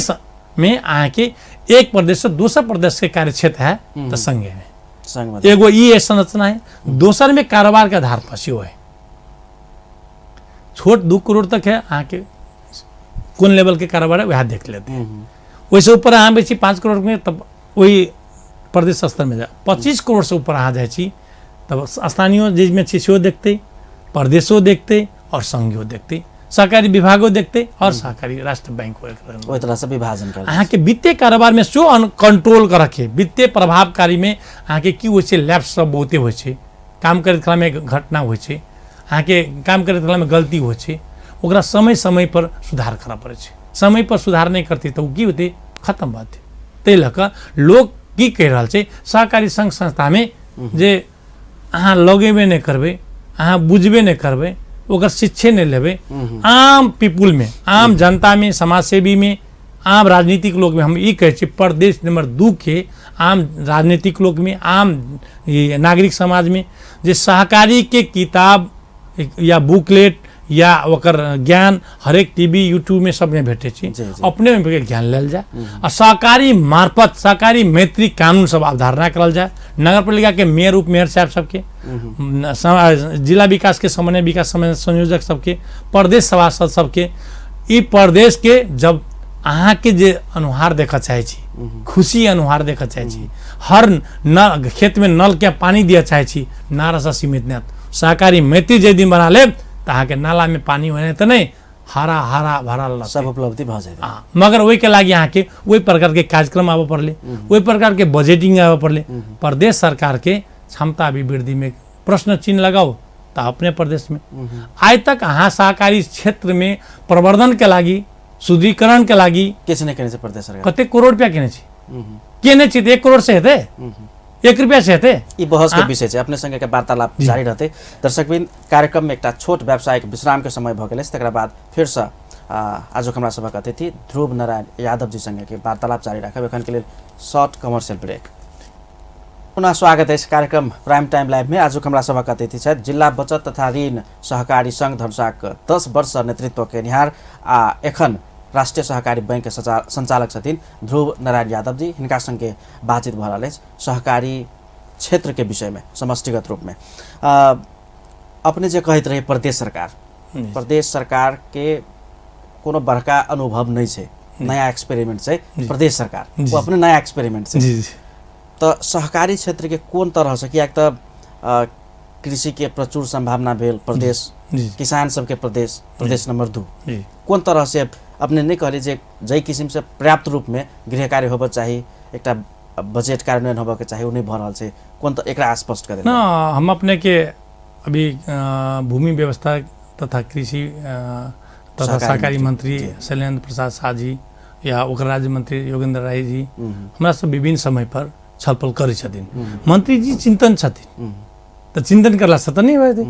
में अहाँके एक प्रदेश से दोसर प्रदेश के कार्य क्षेत्र है तो संघे में एगो ई संरचना है, दोसर में कारोबार के आधार पर सेहो है। छोट 2 करोड़ तक है अहाँके कोन लेवल के कारोबार है वएह देख लेते हैं। ओहिसँ ऊपर अहाँ बेसी 5 करोड़ में तब वही प्रदेश स्तर में जाए, 25 करोड़ से ऊपर अहाँ जाइ छी तब स्थानीय जाहिमे छै सेहो देखते, प्रदेशो देखते और संघियो देखते, सहकारी विभागो देखते और सहकारी राष्ट्र बैंक ओहि तरह से विभाजन कर अहाँके वित्तीय कारोबार में सेहो कंट्रोल कर रखे। वित्तीय प्रभावकारी में अहाँके की होइ छै, लैप्स सब बहुते होइ छै, काम करैत कालमे घटना होइ छै, अहाँके काम करैत कालमे गलती होइ छै, ओकरा समय समय पर सुधार करऽ पड़ै छै। समय पर सुधार नहि करतै तऽ ओ की होतै, खत्म भऽ जेतै। ताहि लऽ कऽ लोक की कहि रहल छै, सहकारी संघ संस्थामे जे अहाँ लगेबे नहि करबै, अहाँ बुझबे नहि करबै, ओकर शिक्षे नहि लेबै, आम पीपुलमे, आम जनतामे, समाजसेवीमे, आम राजनीतिक लोकमे हम ई कहै छी, प्रदेश नंबर 2 के आम राजनीतिक लोकमे, आम नागरिक समाजमे जे सहकारीके किताब या बुकलेट या ओकर ज्ञान हरेक टीवी यूट्यूबमे सबमे भेटै छै, अपने में ज्ञान लेल जाय आ सहकारी मार्फत सहकारी मैत्री कानून सब अवधारणा करल जाय। नगरपालिका के मेयर उपमेयर साहब सबके, जिला विकास के समन्वय विकास समन्वय संयोजक सबके, प्रदेश सभासद सबके, ई प्रदेश के जब अहाँके जे अनुहार देखऽ चाहै छी, खुशी अनुहार देखऽ चाहै छी, हर न खेतमे नलके पानी दिअ चाहै छी, नारासँ सीमित नहि। सहकारी मैत्री जाहि दिन बना लेब तऽ अहाँके नालामे पानी होने तऽ नहि, हरा हरा भरल सब उपलब्धि भऽ जायत। मगर ओहिके लागि अहाँके ओहि प्रकारके कार्यक्रम आबऽ पड़लै, ओहि प्रकारके बजटिंग आबऽ पड़लै। प्रदेश सरकारके क्षमता अभिवृद्धिमे प्रश्न चिन्ह लगाउ तऽ अपने प्रदेशमे आइ तक अहाँ सहकारी क्षेत्रमे प्रवर्धनके लागि, सुदृढीकरणके लागि किछु नहि केने छै प्रदेश सरकार। कतेक करोड़ रुपया केने छै, केने छी तऽ 1 करोड़ से हेतै, 1 रुपया से हेतै? ई बहस के विषय छै, अपने संगे के वार्तालाप जारी रहतै। दर्शकवृन्द, कार्यक्रम में एकटा छोट व्यावसायिक विश्राम के समय भऽ गेल अछि, तकरा बाद फेरसँ आजुक हमरा सभक अतिथि ध्रुव नारायण यादव जी संगे के वार्तालाप जारी राखब। एखन के लेल शॉर्ट कमर्शियल ब्रेक। पुनः स्वागत अछि कार्यक्रम प्राइम टाइम लाइव में। आजुक हमरा सभक अतिथि छथि जिल्ला बचत तथा ऋण सहकारी संघ धनुषाक 10 वर्ष नेतृत्व केनिहार आ एखन राष्ट्रिय सहकारी बैंक के संचालक छथिन ध्रुव नारायण यादव जी। हिनका संगे बातचीत भऽ रहल अछि सहकारी क्षेत्र के विषय में समष्टिगत रूप में। अपने जे कहैत रहे प्रदेश सरकार, प्रदेश सरकार के कोनो बड़का अनुभव नहीं छै, नया एक्सपेरिमेंट छै प्रदेश सरकार, वो अपने नया एक्सपेरिमेंट छै। तऽ सहकारी क्षेत्र के कोन तरह से, कियाक तऽ कृषि के प्रचुर संभावना भेल प्रदेश, किसान सबके प्रदेश, प्रदेश नंबर 2, कोन तरह से अपने नहीं कहले जे जाहि किसिम से पर्याप्त रूप में गृह कार्य होबऽ चाही, एकटा बजट कार्यान्वयन होबऽ के चाही, ओ नहीं भऽ रहल छै, कोन तऽ एकरा स्पष्ट कऽ देना। हम अपने के अभी भूमि व्यवस्था तथा कृषि तथा सहकारी मंत्री शैलेंद्र प्रसाद शाह जी या ओकर राज्य मंत्री योगेंद्र राय जी हमरा सब विभिन्न समय पर छलफल करै छथिन। मंत्री जी चिंतन छथिन, तऽ चिंतन करला से तऽ नहि होतै।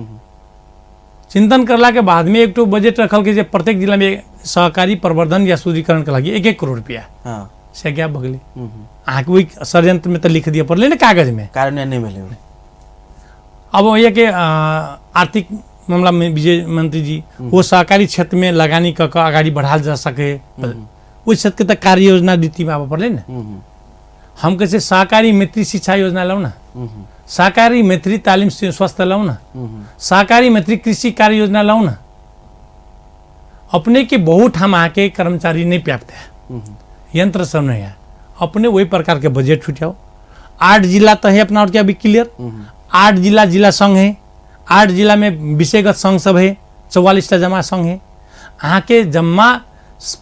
चिंतन करला के बाद में एक बजट रखल के जे प्रत्येक जिला में सहकारी प्रवर्धन या सुदृढ़ीकरण के लागि 1-1 करोड़ रुपया से गैप भऽ गेलै। अहाँके ओहि षड्यंत्र में तऽ लिख दिअ पड़लै ने कागज में, कार्यान्वयन नहि भेलै। अब वही के आर्थिक मामला में विजय मंत्री जी वो सहकारी क्षेत्र में लगानी कऽ के अगाडि बढ़ाल जा सके, ओहि क्षेत्र के तऽ कार्य योजना नीति में आबऽ पड़लै ने। हम कहै छियै सहकारी मैत्री शिक्षा योजना लाउ ने, सहकारी मैत्री तालिम स्वास्थ्य लाउ ने, सहकारी मैत्री कृषि कार्य योजना लाउ ने। अपने के बहुत ठाम अहाँके कर्मचारी नहीं पर्याप्त है, यंत्र सब नहीं है, अपने वही प्रकार के बजट छुटियाओ। 8 जिला तो है अपना और के अभी क्लियर, 8 जिला जिला संघ है, 8 जिला में विषयगत संघ सब है, 44टा जमा संघ है। अहाँके जम्मा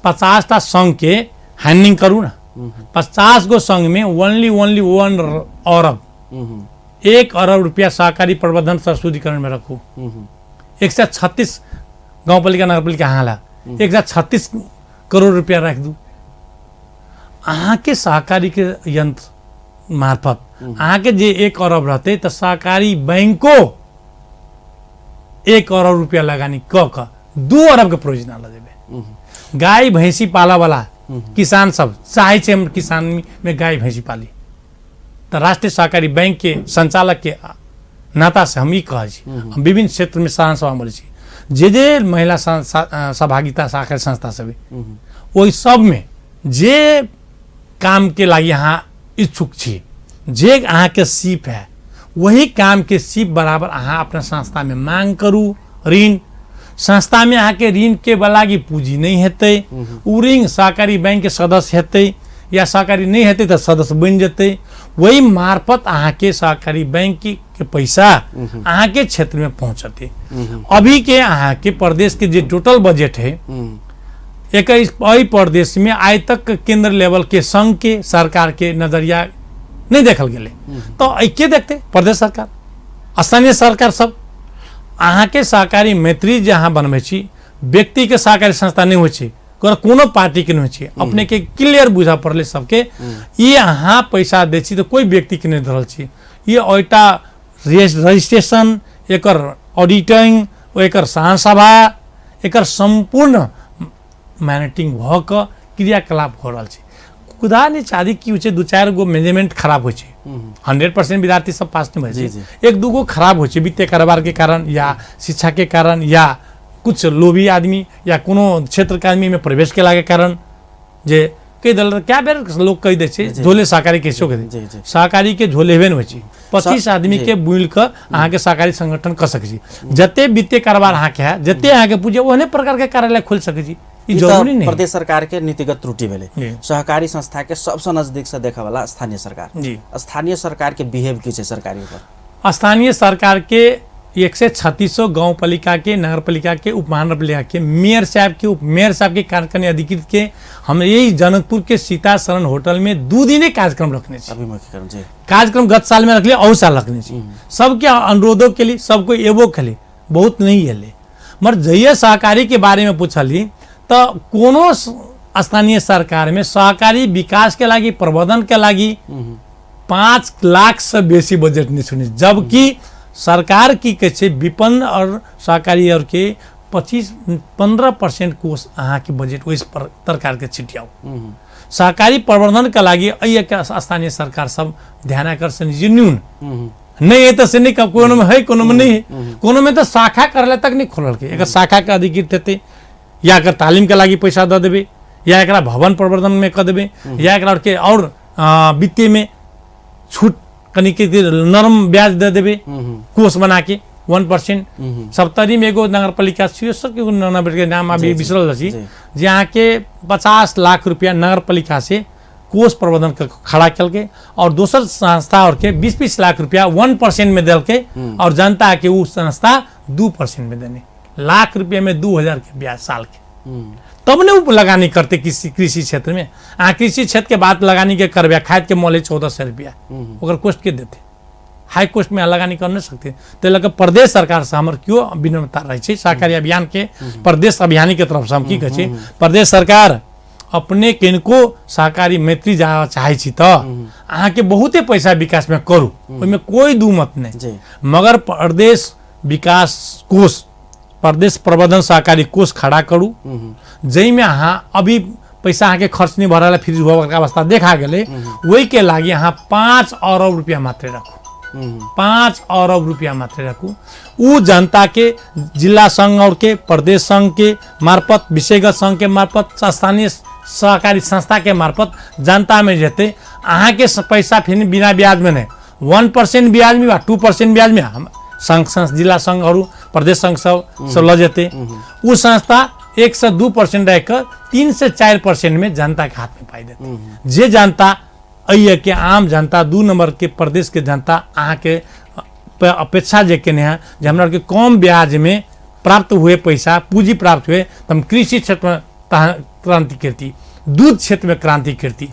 50टा संघ के हैंडलिंग करू ना। 50 गो संघ में ओनली ओनली 1 अरब, 1 अरब रुपया सहकारी प्रबंधन सुदृढ़ीकरण में रखू। 136 गाउँपालिका नगरपालिका हाला 136 करोड़ रुपया राख दू। अहाँके सहकारी के यंत्र मार्फत अहाँके जे 1 अरब रहते तो सहकारी बैंको 1 अरब रुपया लगानी क क 2 अरब के प्रोविजन ल जेबै। गाय भैंसी पाला वाला किसान सब चाहे छै हम किसान में गाय भैंसी पाली, तो राष्ट्रीय सहकारी बैंक के संचालक के नाता से हम ई कहै छी, हम विभिन्न क्षेत्र में साधारण सभा बोलै छी, जे जे महिला सहभागिता सहकारी संस्था सब ओहि सब में जे काम के लागि अहाँ इच्छुक छी, जे अहाँके सीप है वही काम के सीप बराबर अहाँ अपना संस्था में मांग करू ऋण। संस्था में अहाँके ऋण के लागि पूंजी नहीं हेतै, उ ऋण सहकारी बैंक के सदस्य हेतै या सहकारी नहीं हेतै तऽ सदस्य बनि जेतै, वही मार्फत अहाँके सहकारी बैंक के पैसा अहाँके क्षेत्र में पहुँचतै। अभी के अहाँके प्रदेश के जे टोटल बजट है एहि प्रदेश में आइ तक केंद्र लेवल के संघ के सरकार के नजरिया नहीं देखल गेलै, तो के देखते प्रदेश सरकार स्थानीय सरकार सब। अहाँके सहकारी मैत्री जे अहाँ बनबै छी, व्यक्ति के सहकारी संस्था नहीं होइ छै, कोनो पार्टी के नहीं होइ छै, अपने के क्लियर बुझा पड़लै सबके। ई अहाँ पैसा दै छी तऽ कोई व्यक्ति के नहीं दऽ रहल छी, ई ओहिटा रजिस्ट्रेशन, एकर ऑडिटिंग, एकर सभा, एकर सम्पूर्ण मैनेजिंग भऽ कऽ क्रियाकलाप हो रहल छै। खुदा नहि चाही की होइ छै, 2-4 गो मैनेजमेंट खराब होइ छै, 100% विद्यार्थी सब पास नहीं होइ छै, 1-2 गो खराब होइ छै वित्तीय कारोबार के कारण या शिक्षा के कारण या कुछ लोभी आदमी या कोनो क्षेत्र के आदमी में प्रवेश केला के कारण, जे कहि देल कए बेर लोग कहि दै छै झोले सहकारी कैसो कहि दै, सहकारी के झोले हेबे नहि होइ छै। 25 आदमी के बुलि कऽ अहाँके सहकारी संगठन कऽ सकै छी, जते वित्तीय कारोबार अहाँके है, जते अहाँके पूँजी ओहने प्रकार के कार्यालय खोलि सकै छी। ई जरूरी नहीं। प्रदेश सरकार के नीतिगत त्रुटि भेलै। सहकारी संस्था के सबसँ नजदीक से देखऽ वाला स्थानीय सरकार, स्थानीय सरकार के बिहेव की छै सरकारी ऊपर? स्थानीय सरकार के 136 गाउँपालिका के नगरपालिका के उप महानगरपालिका के मेयर साहब के उप मेयर साहब के कार्यकारी अधिकृत के हम यही जनकपुर के सीता शरण होटल में 2 दिने कार्यक्रम रखने छी। कार्यक्रम गत साल में रखले और साल रखने छी, सबके अनुरोधो के लिए सबको एबो के बहुत नहीं एले। मगर जहिया सहकारी के बारे में पूछली तो कोनो स्थानीय सरकार में सहकारी विकास के लागि प्रवर्धन के लागि 5 लाख से बेसी बजट नहीं सुनी, जबकि सरकार की कहै छै विपन्न और सहकारी और के 25-15% कोष अहाँके बजट ओहि सरकार के छिटियाउ। सहकारी प्रवर्धन के लागि एहि स्थानीय सरकार सब ध्यान आकर्षण न्यून नहीं है तो से नहीं, कोनो में है कोनो में नहीं है, कोनो में तो शाखा कार्यालय तक नहीं खोलल के, एकर शाखा के अधिकृत हेतै या एकर तालिम के लागि पैसा दऽ देबै या एकरा भवन प्रवर्धन में कऽ देबै या एकरा के और वित्तीय में छूट कनी के नरम ब्याज दे देबै कोष बना के 1%। सप्तरी में एगो नगरपालिका के नगर नाम अभी बिसरल छी, जे अहाँके 50 लाख रुपया नगरपालिका से कोष प्रबंधन के खड़ा कलके और दोसर संस्था और के 20-20 लाख रुपया 1% में देलके और जनता के उ संस्था 2% में देने, लाख रुपया में 2000 के ब्याज साल के, तब ने उ लगानी करते किसी कृषि क्षेत्र में। अहाँ कृषि क्षेत्र के बात लगानी के करबे, खाद के मोल है 1400 रुपया, ओकर कोस्ट के देते, हाई कोस्ट में लगानी कर नहीं सकते। तो लऽ कऽ प्रदेश सरकार से हमर क्यों विनम्रता रहै छै, सहकारी अभियान के प्रदेश अभियानी के तरफ से हम की कहै छी, प्रदेश सरकार अपने किनको सहकारी मैत्री जा चाहै छी तऽ अहाँके बहुते पैसा विकासमे करू, ओहिमे कोई दू मत नहि। मगर प्रदेश विकास कोष, प्रदेश प्रबंधन सहकारी कोष खड़ा करू, जाहिमे अहाँ अभी पैसा अहाँके खर्च नहीं भऽ रहल है, फ्रीज हुआ अवस्था देखा गेलै, ओहिके लागि अहाँ 5 अरब रुपया मात्रै राखू, 5 अरब रुपया मात्रै राखू। उ जनता के जिला संघ और के प्रदेश संघ के मार्फत, विषयगत संघ के मार्फत, स्थानीय सहकारी संस्था के मार्फत जनता में जेतै। अहाँके पैसा फेरि बिना ब्याज में नहीं, 1% ब्याज में वा 2% ब्याज में हम संघ जिला संघहरू प्रदेश संघ सब सब लऽ जेतै। उ संस्था 1 से 2% राखि कऽ 3 से 4% में जनता के हाथ में पाइ देतै। जे जनता अइए के आम जनता 2 नंबर के प्रदेश के जनता अहाँके अपेक्षा जे केने है जे हमरा के कम ब्याज में प्राप्त हुए पैसा, पूंजी प्राप्त हुए, त हम कृषि क्षेत्र में क्रांति करती, दूध क्षेत्र में क्रांति करती।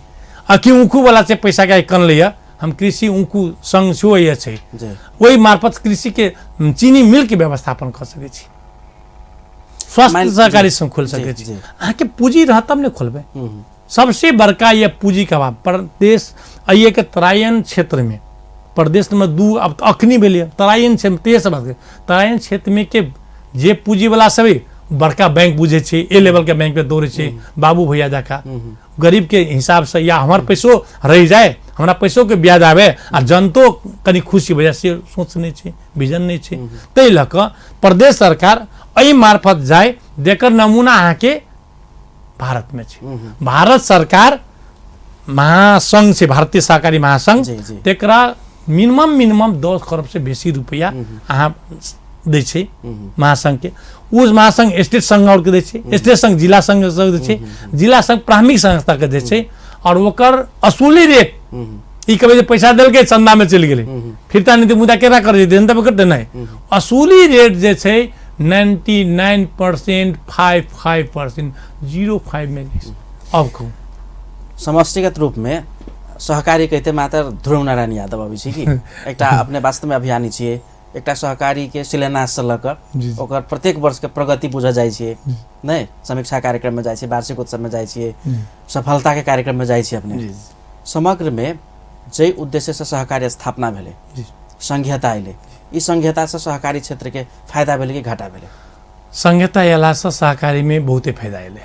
अखी ऊखू वाला से पैसा के कन लिया, हम कृषि ऊखू संघ सेहो ये छै, ओहि मार्फत कृषि के चीनी मिल के व्यवस्थापन कर सकै छी, स्वास्थ्य सहकारी संघ खोल सकै छी। अहाँके पूंजी रहत तब ने खोलबै। सबसे बड़का यह पूंजी के अभाव प्रदेश अइए के तरायन क्षेत्र में, प्रदेश नंबर 2 अब तो अखनी भेलै तरायन क्षेत्र, तेज बात करी, तरायन क्षेत्र में के जे पूंजी वाला सब बड़का बैंक बुझे छै, ए लेवल के बैंक पे दौड़े छै बाबू भैया जका, गरीब के हिसाब से या हमार पैसो रह जाए, हमरा पैसो के ब्याज आवे आ जनतो कनि खुशी भऽ जाए, से सोच नहीं छै, विजन नहीं छै। ताहि लऽ कऽ प्रदेश सरकार एहि मार्फत जाए, जेकर नमूना अहाँके भारत में छै। भारत सरकार महासंघ छै, भारतीय सहकारी महासंघ, तेकरा मिनिमम 10 करोड़ से बेसी रुपया अहाँ दै छै महासंघ के। उस महासंघ स्टेट संघ और के दै छै, स्टेट संघ जिला संघ सब दै छै, जिला संघ प्राथमिक संस्था के दै छै, और ओकर असूली रेट ई कहबै जे पैसा देलकै चंदा में चलि गेलै, फिरता नहीं मुदा केना करै छै, जनता पे करतै नहि। असूली रेट जे छै 99% 5.5% 0.5 में। अब कहू समष्टिगत रूप में सहकारी कहिते मात्र ध्रुव नारायण यादव अबै छै कि एकटा अपने वास्तवमे अभियानी छियै, एकटा सहकारी के शिलान्यास से लऽ कऽ ओकर प्रत्येक वर्ष के प्रगति बुझल जाइ छियै, नहि समीक्षा कार्यक्रम में जाइ छियै, वार्षिक उत्सव में जाइ छियै, सफलता के कार्यक्रम में जाइ छियै अपने। समग्र में जाहि उद्देश्य से सहकारी स्थापना भेलै, संघीयता अयलै, ई संघीयता से सहकारी क्षेत्र के फायदा भेलै कि घाटा भेलै? संघीयता अयलासँ सहकारी में बहुते फायदा अयलै,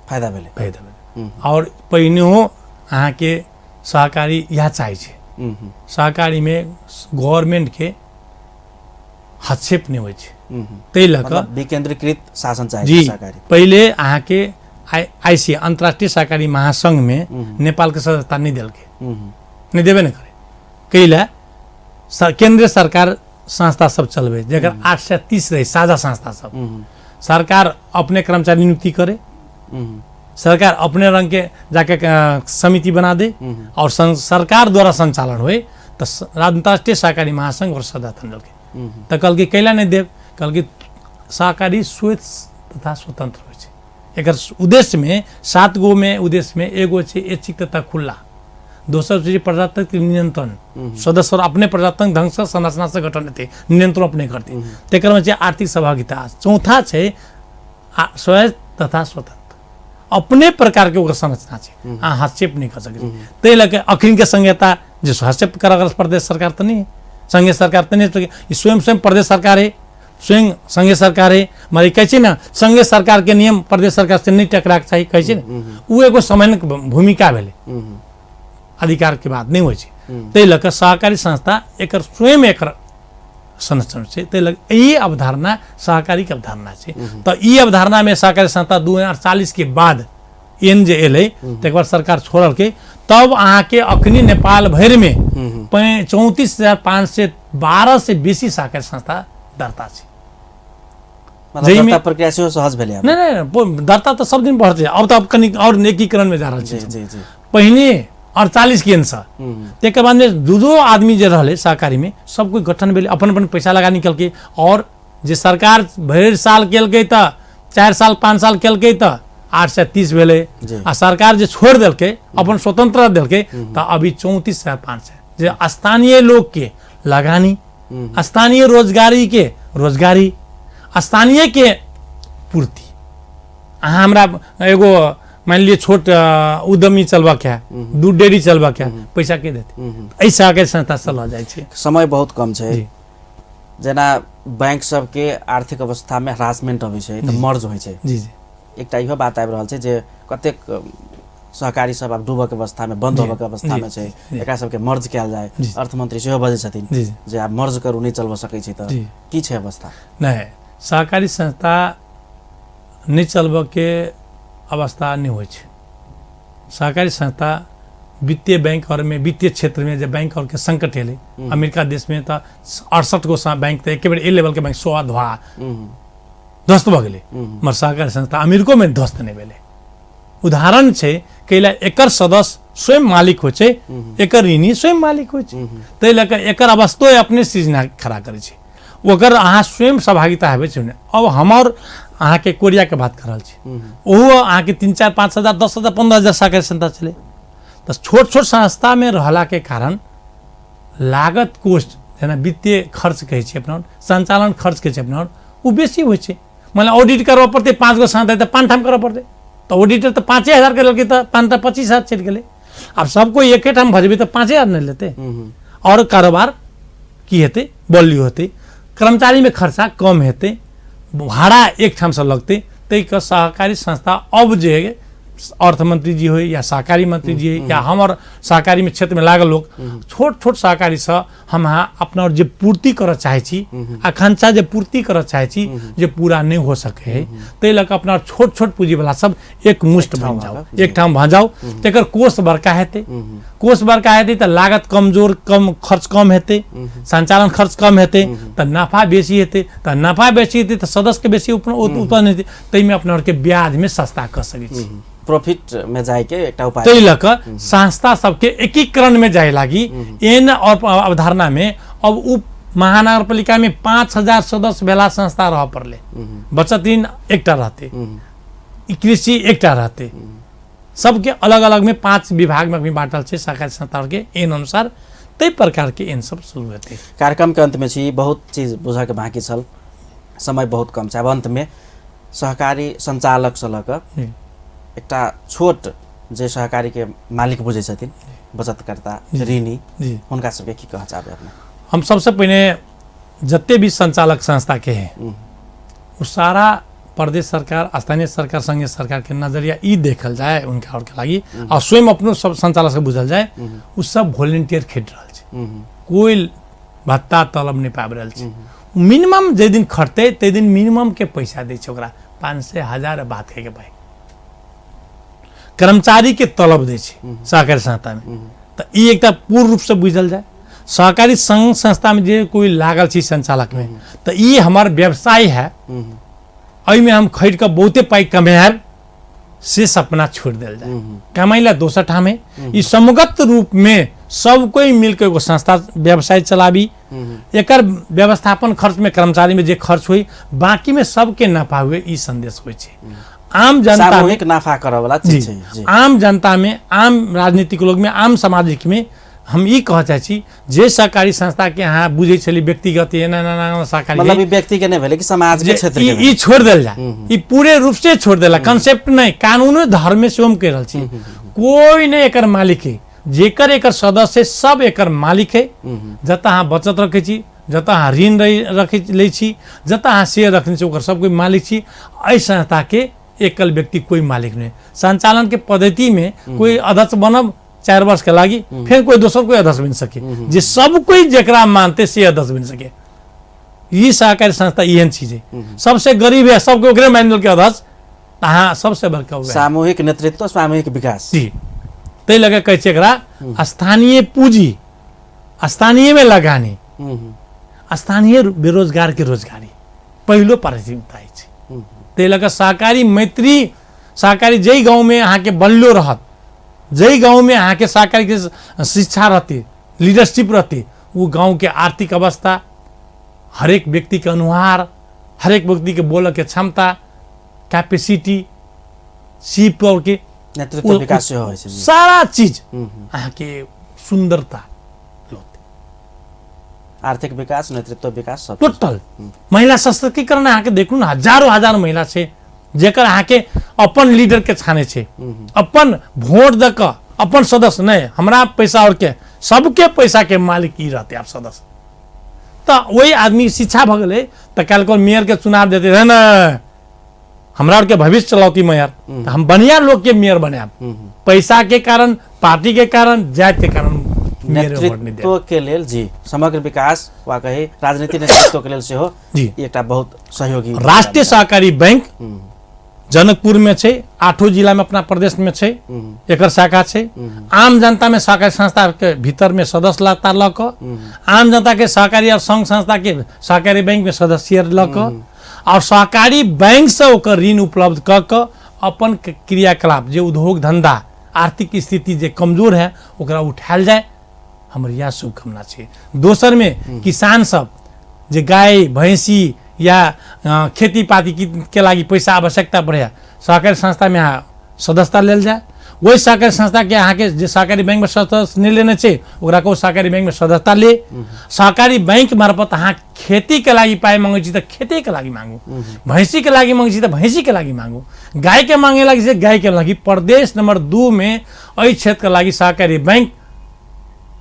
फायदा भेलै, फायदा भेलै। और पहिनेहो अहाँके सहकारी इएह चाहै छै, सहकारी में गवर्नमेंट के हस्तक्षेप नहि होइ छै, ताहि लऽ कऽ विकेंद्रीकृत शासन चाहै छै सहकारी। पहिले अहाँके आईसी अंतर्राष्ट्रीय सहकारी महासंघ में नेपाल के सदस्यता नहि देलकै, नहि देबे नहि करै, कैला केंद्रीय सरकार संस्था सब चलबै, जकर 830 रहै साझा संस्था सब, सरकार अपने कर्मचारी नियुक्ति करे, सरकार अपने रंग के जाके समिति बना दे और सरकार द्वारा संचालन होए, तो अंतर्राष्ट्रीय सहकारी महासंघ और सदस्यता देलकै। तऽ कहलकै कैला नहि देब, कहलकै सहकारी श्वेत तथा स्वतंत्र होइ छै। एकर उद्देश्यमे 7 गो में उद्देश्यमे एगो छै ऐच्छिक तथा खुला, दोसर छै प्रजातांत्रिक नियंत्रण, सदस्य अपने प्रजातांत्रिक ढंगसँ संरचना से गठन हेतै, नियंत्रण अपने करतै, तकर बाद छै आर्थिक सहभागिता, चौथा छै स्वायत्त तथा स्वतंत्र, अपने प्रकार के ओकर संरचना छै, अहाँ हस्तक्षेप नहि कऽ सकै छी। ताहि लऽ कऽ अखनके संहिता जे हस्तक्षेप करऽ प्रदेश सरकार तऽ नहि, संघीय सरकार तऽ नहि, स्वयं स्वयं प्रदेश सरकार है, स्वयं संघीय सरकार है, मगर कहै छै ने संघीय सरकार के नियम प्रदेश सरकार से नहि टकराके चाही, कहै छै ने, ओ एगो सामान्य भूमिका भेलै, अधिकार के बात नहि होइ छै। ताहि लऽ कऽ सहकारी संस्था एकर स्वयं एकर संरचना छै, ताहि लऽ कऽ ई अवधारणा सहकारी के अवधारणा छै। तऽ ई अवधारणामे सहकारी संस्था 2048 के बाद एन जे एलै, तकर बाद सरकार छोड़लकै, तब अहाँके अखनी नेपाल भरिमे 34,512 से बेसी सहकारी संस्था दर्ता छै। दर्ता प्रक्रिया सेहो सहज भेलै। नहि नहि, दर्ता तऽ सब दिन बढ़तै, अब तऽ कनि आओर एकीकरणमे जा रहल छै। पहिने 48 के अनुसार, तकर बाद दू आदमी जे रहलै सहकारीमे सब कोइ गठन भेलै, अपन अपन पैसा लगा निकलकै, और जे सरकार भरि साल केलकै तऽ 4 साल 5 साल केलकै तऽ 830 भेलै, आ सरकार जे छोड़ि देलकै अपन स्वतंत्रता देलकै तऽ अभी 34,500 जे स्थानीय लोकके लगानी, स्थानीय रोजगारी के रोजगारी, स्थानीय के पूर्ति। अहाँ हमरा एगो मानि लिअ छोट उद्यमी चलबऽ के है, दूध डेयरी चलबऽ के है, पैसा के देतै? एहि सहकारी संस्था से लऽ जाइ छै। समय बहुत कम छै। जेना बैंक सबके आर्थिक अवस्थामे हरासमेंट अबै छै तऽ मर्ज होइ छै। जी जी। एकटा इहो बात आबि रहल छै जे कतेक सहकारी सब आब डूबऽके अवस्थामे, बन्द होबऽके अवस्थामे छै, एकरा सबके मर्ज कयल जाय। अर्थमंत्री सेहो बजै छथिन जे आब मर्ज करू, नहि चलबऽ सकै छै। तऽ की छै अवस्था? नहि, सहकारी संस्था नहि चलबऽके अवस्था नहि होइ छै। सहकारी संस्था वित्तीय बैंक और में, वित्तीय क्षेत्र में जब बैंक और के संकट एलै, अमेरिका देश में तऽ 68 गो बैंक तऽ एके बेर ए लेवल के बैंक सोआ धोआ ध्वस्त भऽ गेलै, मगर सहकारी संस्था अमेरिको में ध्वस्त नहि भेलै। उदाहरण छै, कैला एकर सदस्य स्वयं मालिक होइ छै, एकर ऋणी स्वयं मालिक होइ छै, ताहि लऽ कऽ एकर अवस्थो अपने सृजना खड़ा करै छै, ओकर अहाँ स्वयं सहभागिता हेबै छै। अब हमर अहाँके कोरियाके बात कर रहल छी, ओहो अहाँके 3 4 5 हजार 10 हजार 15 हजार सहकारी संस्था छलै। तऽ छोट छोट संस्थामे रहलाके कारण लागत कोस्ट, जेना वित्तीय खर्च कहै छी अपना, संचालन खर्च कहै छी अपना, ओ बेसी होइ छै। मानि लिअ ऑडिट करबऽ पड़तै 5 गो संस्था तऽ 5 ठाम करऽ पड़तै, तऽ ऑडिटर तऽ 5,000 के लेलकै तऽ 5 टा 25,000 चलि गेलै। आब सब कोइ एके ठाम भजबै तऽ 5,000 नहि लेतै, आओर कारोबार की हेतै, बलियो हेतै, कर्मचारीमे खर्चा कम हेतै, भाड़ा एक ठामसँ लगतै। ताहिके सहकारी संस्था अब जे अर्थमंत्री जी होइ या सहकारी मंत्री जी होइ या हमर सहकारीमे क्षेत्रमे लागल लोक, छोट छोट सहकारीसँ हम अहाँ अपना जे पूर्ति करऽ चाहै छी, आकांक्षा जे पूर्ति करऽ चाहै छी जे पूरा नहि हो सकै है, ताहि लऽ कऽ अपना छोट छोट पूँजीवला सब एक मुष्ट बनि जाउ, एकठाम भऽ जाउ, तकर कोष बड़का हेतै, कोष बड़का हेतै तऽ लागत कमजोर, कम खर्च कम हेतै, संचालन खर्च कम हेतै, तऽ नफा बेसी हेतै, तऽ नफा बेसी हेतै तऽ सदस्यके बेसी उत्पन्न हेतै, ताहिमे अपना आरके ब्याजमे सस्ता कऽ सकै छी, प्रॉफिट में जायके एकटा उपाय। ताहि लऽ कऽ संस्था सबके एकीकरण में जाय लागी एहन अवधारणा में अब उप महानगरपालिका में 5,000 सदस्य भेला संस्था रह पड़लै, बचत ऋण एकटा रहतै, कृषि एकटा रहतै, सबके अलग अलग में 5 विभाग में अभी बांटल छै सहकारी संस्था के, एहन अनुसार ताहि प्रकार के एहन सब शुरू हेतै। कार्यक्रम के अंत में छी, बहुत चीज बुझऽ के बाकी छल, समय बहुत कम छै। अब अंत में सहकारी संचालक से लऽ कऽ एकटा छोट जे सहकारी के मालिक बुझै छथिन, बचतकर्ता, ऋणी, हुनका सबके की कहऽ चाहबै अपने? हम सबसे पहिने जते भी संचालक संस्था के है वो सारा प्रदेश सरकार, स्थानीय सरकार, संघीय सरकार के नजरिया ई देखल जाए उनका और के लागी, और स्वयं अपनो सब संचालक से बुझल जाए, उ सब वॉलेंटियर खेट रहल छै, कोई भत्ता तलब नहीं पाबि रहल छै। मिनिमम जे दिन खटतै ताहि दिन मिनिमम के पैसा दै छै ओकरा, 500 1000 बात खाइके पाइ कर्मचारी के तलब दै छै सहकारी संस्था में। तऽ ई एकटा पूर्ण रूप से बुझल जाए। सहकारी संघ संस्था में जे कोई लागल छै संचालक में, तऽ ई हमर व्यवसाय है, एहिमे हम खटि कऽ बहुते पाइ कमायब से सपना छोड़ि देल जाए, कमाइ ला दोसर ठाम है। ई समगत रूप में सब कोई मिलके एगो संस्था व्यवसाय चलाबी, एकर व्यवस्थापन खर्च में कर्मचारी में जे खर्च हुई बाकी में सबके नफा हुए, ई संदेश होइ छै। आम जनता में सामूहिक नाफा करऽ वाला चीज छै। जी। आम जनता में, आम राजनीतिक लोग में, आम सामाजिक में हम ई कहऽ चाहै छी जे सहकारी संस्था के अहाँ बुझै छली व्यक्तिगत एना एना एना सहकारी मतलब ई व्यक्ति के नहि भेलै कि समाज के क्षेत्र के ई छोड़ि देल जाय, ई पूरे रूप से छोड़ि देला, कंसेप्ट नहि, कानूनो धर्म में सेहो हम कहि रहल छी, कोई नहि एकर मालिक है, जेकर एकर सदस्य सब एकर मालिक है। जतऽ अहाँ बचत रखै छी, जतऽ अहाँ ऋण रखै लै छी, जतऽ अहाँ शेयर रखने छी, ओकर सब कोई मालिक छी। एहि संस्था के एकल व्यक्ति कोई मालिक नहीं। संचालन के पद्धति में कोई अध्यक्ष बनब 4 वर्ष के लागी, फिर कोई दोसर कोई अध्यक्ष बन सके, जे सब कोई जेकरा मानते से अध्यक्ष बन सके। ई सहकारी संस्था एहन चीज है, सबसे गरीब है सबके ओकरे मान के अध्यक्ष, अहाँ सबसे बड़का उएह। सामूहिक नेतृत्व, सामूहिक विकास। जी, ताहि लऽ कऽ कहै छै एकरा स्थानीय पूँजी, स्थानीय में लगानी, स्थानीय बेरोजगार के रोजगारी पहिलो प्राथमिकता अछि। ताहि लऽ कऽ सहकारी मैत्री, सहकारी जाहि गाँवमे अहाँके बनलो रहत, जाहि गाँवमे अहाँके सहकारी के शिक्षा रहतै, लीडरशिप रहतै, ओ गाँवके आर्थिक अवस्था, हरेक व्यक्तिके अनुहार, हरेक व्यक्तिके बोलऽके क्षमता, कैपेसिटी, सीप के नेतृत्व विकास सेहो होइ छै, सारा चीज अहाँके सुन्दरता लौतै। आर्थिक विकास, नेतृत्व विकास, सब टोटल। महिला सशक्तिकरण अहाँके देखू ने, हजारों हजार महिला छै जेकर अहाँके अपन लीडर के छाने छै, अपन वोट दऽ कऽ अपन सदस्य नहि, हमरा पैसा और के सबके पैसा के मालिक ई रहते आब सदस्य। तऽ ओहि आदमी शिक्षा भऽ गेलै तऽ काल्हि को मेयर के चुनाव देते रहे ने, हमरा और के भविष्य चलौती मेयर, तऽ हम बढ़िया लोग के मेयर बनायब। पैसा के कारण, पार्टी के कारण, जाति के कारण मेयर वोट नहि देब। नेतृत्व के लेल जी समग्र विकास वा कही राजनीतिक नेतृत्व के लेल सेहो जी। एकटा बहुत सहयोगी। राष्ट्रीय सहकारी बैंक जनकपुर में छै, 8 जिला में अपना प्रदेश में छै, एकर शाखा छै। आम जनता में सहकारी संस्था के भीतर में सदस्य लता लऽ कऽ, आम जनता के सहकारी और संघ संस्था के सहकारी बैंक में सदस्य लऽ कऽ और सहकारी बैंक से ओकर ऋण उपलब्ध कऽ कऽ अपन क्रियाकलाप जे उद्योग धंधा आर्थिक स्थिति जे कमजोर है ओकरा उठायल जाय, हमर इएह शुभकामना छै। दोसर में किसान सब जे गाय भैंसी या खेती पाती के लागि पैसा आवश्यकता पड़े, सहकारी संस्था में अहाँ सदस्यता लेल जाय। ओहि सहकारी संस्था के अहाँके जे सहकारी बैंक में सदस्य नहि लेने छै ओकरा कहू सहकारी बैंक में सदस्यता ले। सहकारी बैंक मार्फत अहाँ खेती के लागि पाइ मांगै छी तऽ खेती के लागि मांगू, भैंसी के लागि मांगै छी तऽ भैंसी के लागि मांगू, गाय के मांगे लागि छै गाय के लागि। प्रदेश नंबर 2 में एहि क्षेत्र के लागि सहकारी बैंक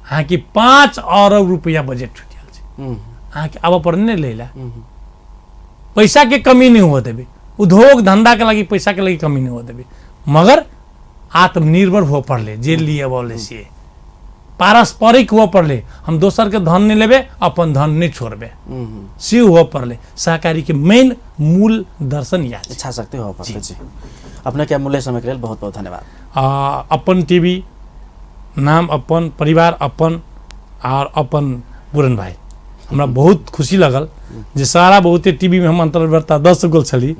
अहाँके 5 अरब रुपैआ बजट छुटियल छै। अहाँके आबऽ पर नहि लै ला, पैसा के कमी नहीं हुआ देबे, उद्योग धंधा के लागि पैसा के लागि कमी नहीं हुआ देबे, मगर आत्मनिर्भर हुआ पड़ले, जे लिए बोले से पारस्परिक हुआ पड़ले, हम दोसर के धन नहीं लेबे अपन धन नहीं छोड़बे, से हुआ पड़ले। सहकारी के मेन मूल दर्शन इएह छै। इच्छा शक्ति हुआ पड़ले जी। अपने के अमूल्य समय के लेल बहुत बहुत धन्यवाद। अपन टीवी नाम, अपन परिवार, अपन और अपन पूरन भाई, हमरा बहुत खुशी लगल जे सारा बहुते टीवी में हम अंतर्वार्ता 10 गो छली,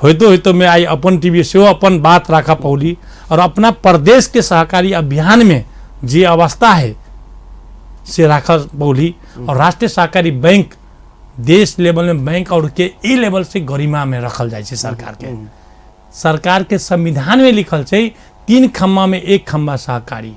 होइतो होइतो में आई अपन टीवी सेहो अपन बात राखा पौली और अपना प्रदेश के सहकारी अभियान में जे अवस्था है से राखा पौली। और राष्ट्रीय सहकारी बैंक देश लेवल में बैंक और के ए लेवल से गरिमा में रखल जाइ छै। सरकार के संविधान में लिखल छै 3 खम्बा में 1 खम्बा सहकारी,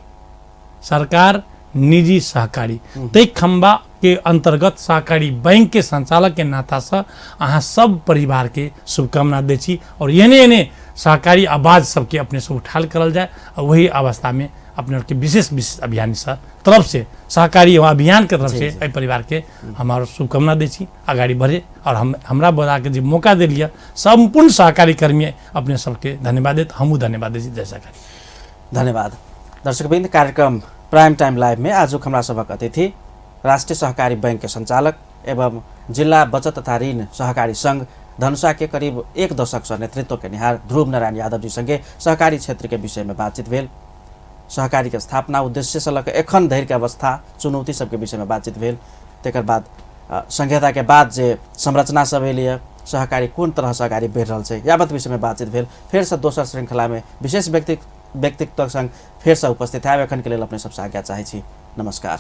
सरकार निजी सहकारी, तै खम्बा के अंतर्गत सहकारी बैंक के संचालक के नाता से अहाँ सब परिवार के शुभकामना दै छी और एहने एहने सहकारी आवाज सबके अपने से उठाल करल जाए और वही अवस्था में अपने के विशेष विशेष अभियान से तरफ से सहकारी अभियान के तरफ से एहि परिवार के हमार शुभकामना दै छी, अगाडि बढ़े और हमरा बजा के जे मौका देलियै सम्पूर्ण सहकारी कर्मी अपने सबके धन्यवाद देत, हमहूँ धन्यवाद दै छी। जय सहकारी। धन्यवाद दर्शकवृन्द। कार्यक्रम प्राइम टाइम लाइव में आजुक हमरा सभक अतिथि राष्ट्रीय सहकारी बैंक के संचालक एवं जिला बचत तथा ऋण सहकारी संघ धनुषा के करीब 1 दशक से नेतृत्व केनिहार ध्रुव नारायण यादव जी संगे सहकारी क्षेत्र के विषय में बातचीत भेल। सहकारी के स्थापना उद्देश्य से लऽ एखन धरि के अवस्था, चुनौती सबके विषय में बातचीत भेल। तकर बाद संघीयता के बाद जे संरचना सब एलियै, सहकारी कोन तरह से अगाडि बढ़ि रहल छै, यावत विषय में बातचीत भेल। फेर से दोसर श्रृंखला में विशेष व्यक्तित्व संग फेर से उपस्थित हैब। एखन के लेल अपने सबसँ आज्ञा चाहै छी। नमस्कार।